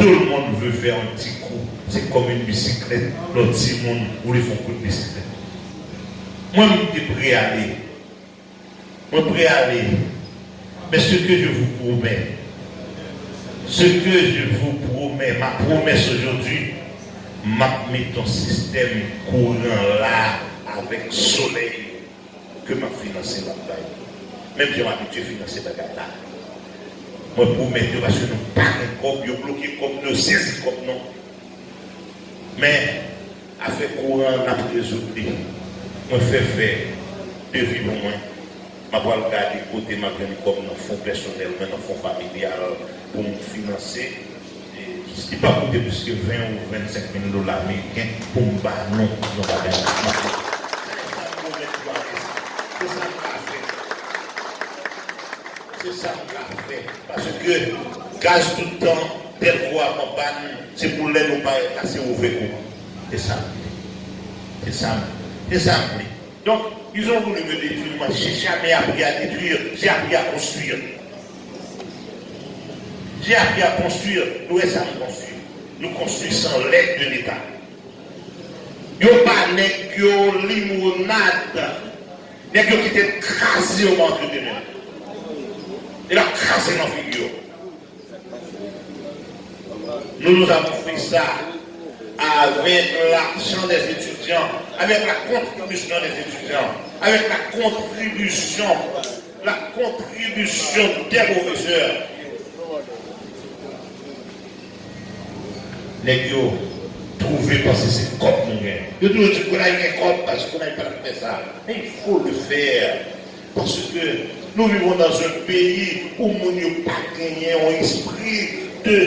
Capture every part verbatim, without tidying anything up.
Tout le monde veut faire un petit coup. C'est comme une bicyclette. Lè w timoun, ou vle fè yon kout bisiklèt. Mwen, m te prè ale. Mwen prè ale. Mais ce que je vous promets, ce que je vous promets, ma promesse aujourd'hui, m ap mete yon sistèm kouran la avèk solèy ke m ap finanse l ap bay. Menm jan m abitye finanse bagay la. Mwen pwomèt yo, paske nou pa gen kòb, yo bloke kòb, nou sezi kòb nou. Men, afè kouran an, n ap rezoud li. Mwen fè fè devi pou mwen. M ap pral gade kote m ap jwenn kòb nan fon pèsonèl mwen, nan fon familyal, pou m finanse. E, li pa koute plis ke ven ou vennsenk mil dola ameriken pou m ba nou yon bagay. Se sa m pwomèt yo ale. Se sa m ka fè. Se sa m ka fè. Paske gaz tout tan, tèlkò ap an pàn, se pou lè nou parèt la, se ouvè kouran. Se sa m vle. Se sa m, se sa m vle. Donc, ils ont voulu me détruire. Moi, j'ai jamais appris à détruire. J'ai appris à construire. J'ai appris à construire. Nou wè sa nou konstwi. Nou konstwi san lèd de Leta. Yo ba nèg yo limonad. Nèg yo kite l kraze yo ba antreprenè. E l ap kraze nan figi yo. Nous, nous avons fait ça avec l'argent des étudiants, avec la contribution des étudiants, avec la contribution, la contribution des professeurs. Nèg yo twouve panse se kòb nou gen. Yo toujou di Gonayiv gen kòb, paske Gonayiv pa t ap fè sa. Men il faut le faire. Paske nous vivons dans un pays où moun yo pa genyen yon espri de,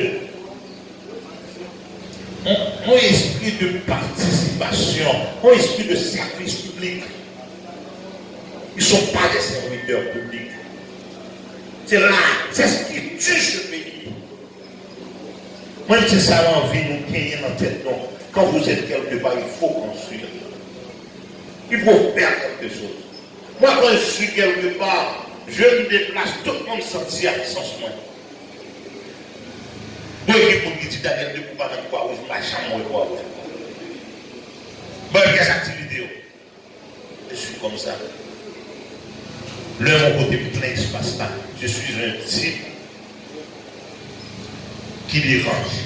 yon, yon espri de participation, yon espri de service public. Ils sont pas des serviteurs publics. C'est là, c'est ce qui tue ce pays. Mwen, se sa m anvi nou genyen nan tèt nou. Quand vous êtes quelque part, il faut construire. Il faut faire quelque chose. Moi, quand je suis quelque part, je me déplace, tout moun santi absans mwen. Bon, gen moun ki di Daniel Debout pa nan Kwa Wouj, m pa janm wè Kwa Wouj. Bon, pyès aktivite yo. Je suis comme ça. Lè m yon kote, m plen espas la. Je suis un type qui dérange.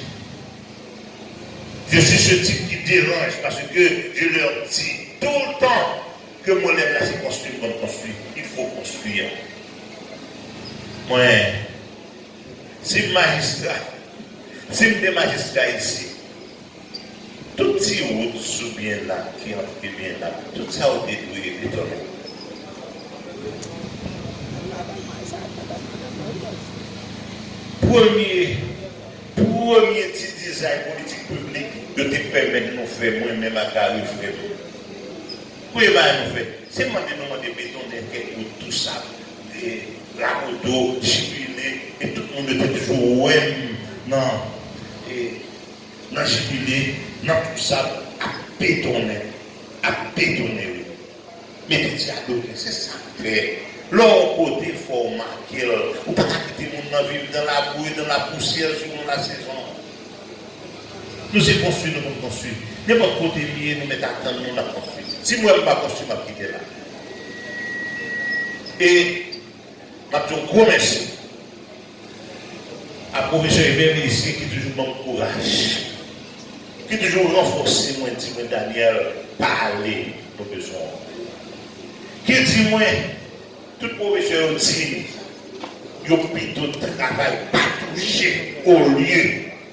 Je suis ce type qui dérange parce que je leur dis tout le temps que mwen lè m la se konstwi m konn konstwi. Il faut construire. Mwen, si m majistra, si m te majistra isi, tout ti wout sou Byennak ki antre Byennak, tout sa yo te dwe betonnen. Premye, premye ti dizay politik piblik yo te pèmèt nou fè, mwen menm ak Gary frè m. Premye bagay nou fè, se mande nou mande betonnen kèk wout Tousab, e, Rabodo, Jibile, e tout moun yo te toujou wè m nan, e, nan Jibile, nan Tousab, ap betonnen, ap betonnen, wi. Mete ti adobe, se sa k fè. Lè w yon kote, fò w make l. Ou pa ka kite moun nan viv dans la boue, dans la poussière, sou yon lasezon. Nou se konstwi nou konn konstwi. Nenpòt kote m ye, nou mèt atann nou, n ap konstwi. Si m wè m pa konstwi, m ap kite la. E m ap di yon gwo mèsi a pwofesè Eber Melisien ki toujou ban m kouraj, ki toujou ranfòse mwen, di mwen, Daniel, pa ale, nou bezwen w. Ki di mwen, tout pwofesè yo di m, yo pito travay pa touche olye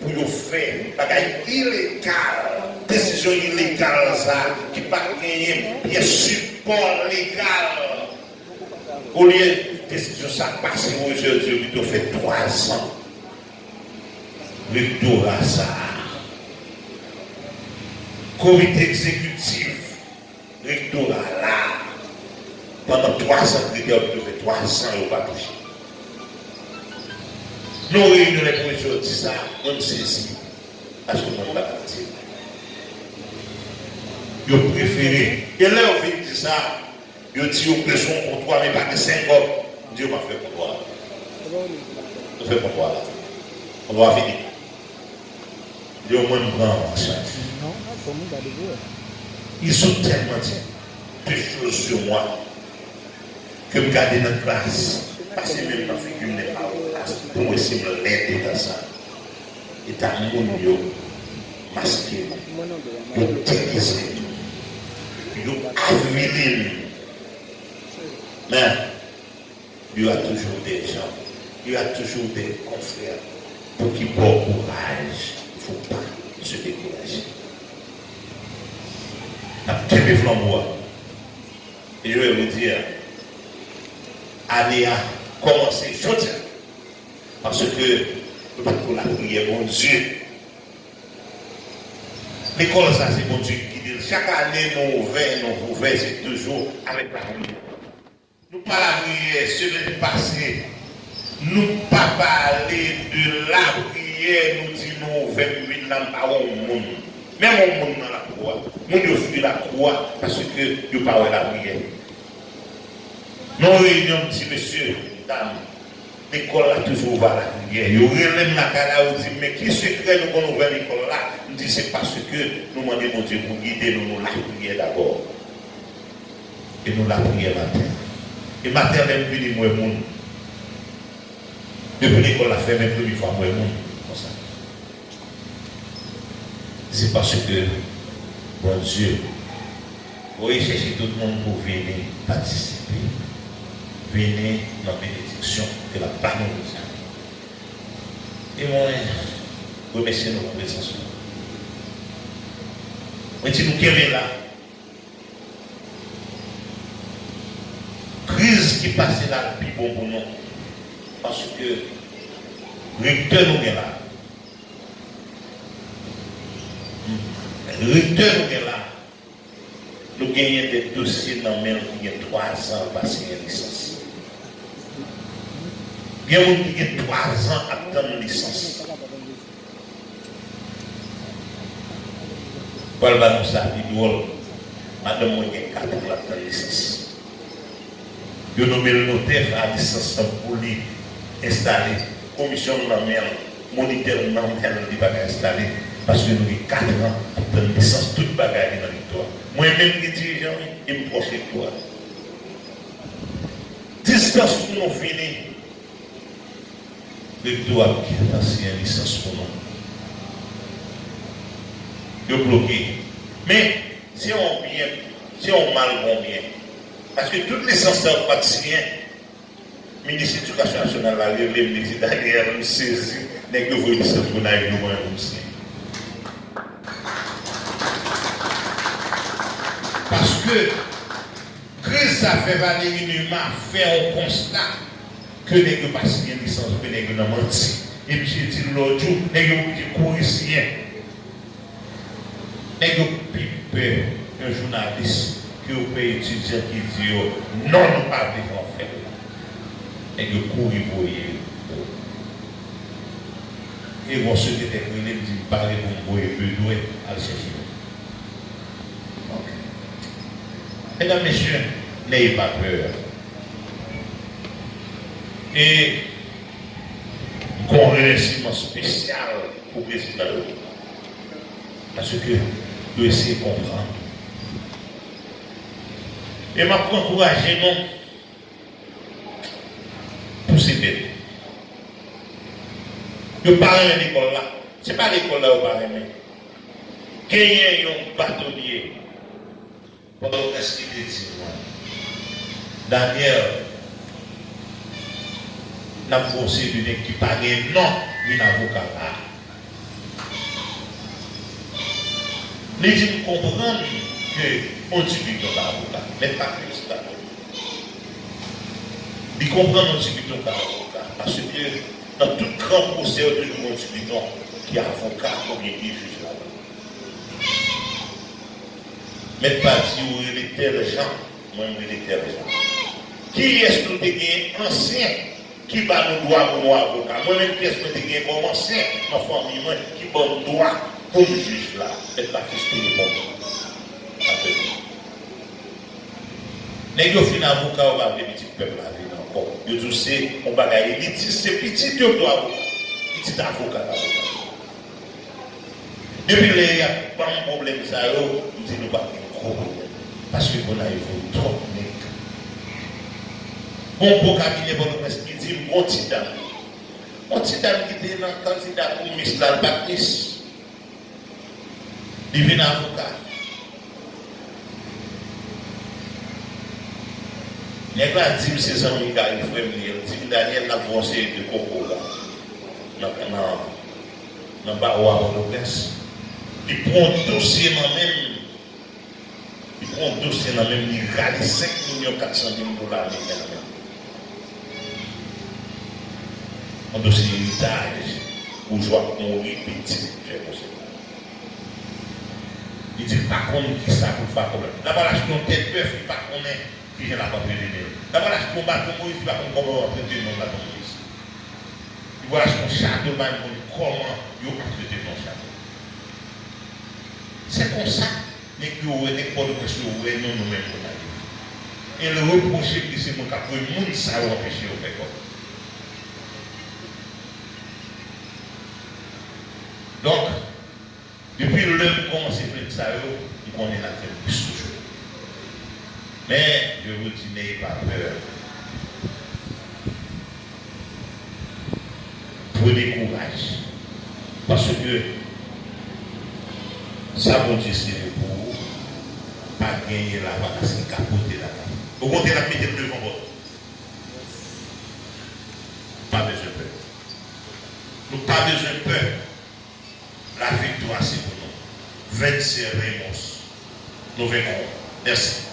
pou yo fè bagay ilegal, desizyon ilegal sa ki pa genyen pyès sipò legal. Olye desizyon sa pase, pwofesè yo di yo pito fè twazan rektora sa a. Komite egzekitif rektora la, pandan twazan k rete a, yo pito fè twazan yo pa touche. Nan yon reyinyon lè pwofesè yo di sa, mwen m sezi, paske mwen pa t di. Yo prefere, e lè yo vin di sa, yo di yo bezwen yon kontwa, men pa gen senk kòb. M di yo m ap fè kontwa a. Nou fè kontwa la. Kontwa a fini. Yo mwen m pran an chaj. Ils ont tellement dit de choses sur moi ke m gade nan klas, pase menm nan figi m, lè m pa wè klas, pou m wè si m lèd etan sa. Eta moun yo maske m, yo degize m, yo avili m. Men, il y aura toujours des gens, il y aura toujours des confrères pour qui bon courage, il ne faut pas se décourager. N ap kenbe flanbo a. E je vais vous dire, ane a kòmanse jodi a. Paske nou pa t ko lapriyè Bondye. Lekòl sa se Bondye ki gide l. Chak ane nou ouvè, nou ouvè, se toujou avèk lapriyè. Nou pa lapriyè, semèn pase, nou pa pale de lapriyè, nou di nou ouvè, m vin la, m pa wè yon moun. Menm yon moun nan lakou a. Moun yo fouye lakou a, paske yo pa wè lapriyè. Nan yon reyinyon, m di, mesye, dam, lekòl la toujou ouvè a lapriyè. Yo rele m lakay la, yo di m, men ki sekrè nou konn ouvè lekòl la? M di, se paske nou mande Bondye pou gide nou, nou lapriyè dabò. E nou lapriyè maten. E maten an, lè m vini, m wè moun. Depi lekòl la fèmen, premye fwa m wè moun konsa. Se paske Bondye voye chèche tout moun pou vini patisipe, vini nan benediksyon ke l ap ba nou jodi a. E mwen remèsye nou pou prezans nou. Mwen di nou kenbe la. Kriz ki pase la pi bon pou nou. Paske rektè nou gen la, rektè nou gen la, nou genyen de dosye nan men l ki gen twa zan l pa siyen lisans. Gen moun ki gen twa zan ap tann lisans. Pral ba nou sa pi dwòl. Madanm mwen gen kat an l ap tann lisans. Yo nonmen l notè a distans pou li enstale komisyon l nan men l, monitè l nan men l, li pa ka enstale, paske nou gen kat an ap tann lisans, tout bagay li nan rektò a. Mwen menm gen dirijan wi, e m pwòch rektò a. Distans pou nou vini. Rektè a ap gentan siyen lisans pou nou. Yo bloke. Men, se yon byen, se yon mal pou yon byen. Paske tout lisans sa yo pa t siyen, minis edikasyon nasyonal la rele m, li di, Daniel, m sezi, nèg yo voye lisans pou n al, yo mwen pou m siyen. Paske kriz sa fè Valéry Numa fè yon konsta ke nèg yo pa siyen lisans, ke nèg yo nan manti. E misye di l lòt jou, nèg yo oblije kouri siyen. Nèg yo pi pè yon jounalis ke yo pè etidyan ki di yo, non, nou pa vle fè anfè. Nèg yo kouri voye yo. E yon sekretè k rele m di m pare pou m voye Bedwen al chèche yo. Ok. Medam, mesye, n'ayez pas peur. E m gen yon remèsiman espesyal pou prezidan yo. Paske yo eseye konprann. E m ap ankouraje nou pouse bèt. Yo pa renmen lekòl la. Se pa lekòl la yo pa renmen. Genyen yon batonye Pòtoprens ki te di mwen, Daniel, n ap fè yon seri de nèg ki pa gen non vin avoka la a. Li di m konprann ke yon ti piton ka avoka, men pa ke yon ti batonye. Li konprann yon ti piton ka avoka, paske nan tout gran pwosè, yo toujou gen yon ti piton ki avoka oubyen ki jij ladan. Mèt pa di ou rele tèl jan, mwen m rele tèl jan. Kiyès nou te gen ansyen ki ba nou dwa pou nou avoka? Mwen menm, kiyès mwen te gen kòm ansyen nan fanmi mwen ki ban m dwa pou m jij la? Mèt Bafis te reponn mwen. Apre. Nèg yo fin avoka, yo pa vle pitit pèp la vin ankò. Yo di w se yon bagay elitis, se pitit yo ki dwe avoka. Pitit avoka k avoka. Depi lè y ap ban m pwoblèm sa yo, m di nou p ap gen gwo pwoblèm. Paske Gonayiv voye twòp nèg. Gon gwo kabinè Pòtoprens ki di m gon ti dam. Gon ti dam ki te nan kandida pou mis la, l pa t mis. Li vin avoka. Nèg la di m se zanmi Gary, frè m li ye. L di m, Daniel, n ap voye yon seri de koko la nan, nan, nan bawo a Pòtoprens. Li pran yon dosye nan men m. Li pran yon dosye nan men m, li rale senk milyon kat san mil dola ameriken nan men m. Yon dosye eritaj, boujwa k mouri, pitit, fè konsèy. Li di l pa konn kisa pou l fè ak kòb la. L ap al achte yon tèt bèf, li pa konnen kijan l ap antrepene l. L ap al achte yon baton Moyiz, li pa konn kòman yo antrepene yon baton Moyiz. Li pral achte yon chato, li pa menm konn kòman yo antrepene yon chato. Se konsa, nèg yo wè, nèg Pòtoprens yo wè nou, nou menm Gonayiv. E l repwoche m ke se mwen k ap voye moun sa yo anpeche yo fè kòb. Donk, depi lè m kòmanse plent sa yo, m konnen n ap fè m plis toujou. Men, je vous dis, n'ayez pas peur. Prenez courage. Paske sa Bondye sere pou ou, pa genyen lavalas ki ka pote l atake. Okontrè, l ap mete l devan pòt ou. Pa bezwen pè. Nou pa bezwen pè. Laviktwa se pou nou. Vencer, Reymond. Nous vaincrons. Merci.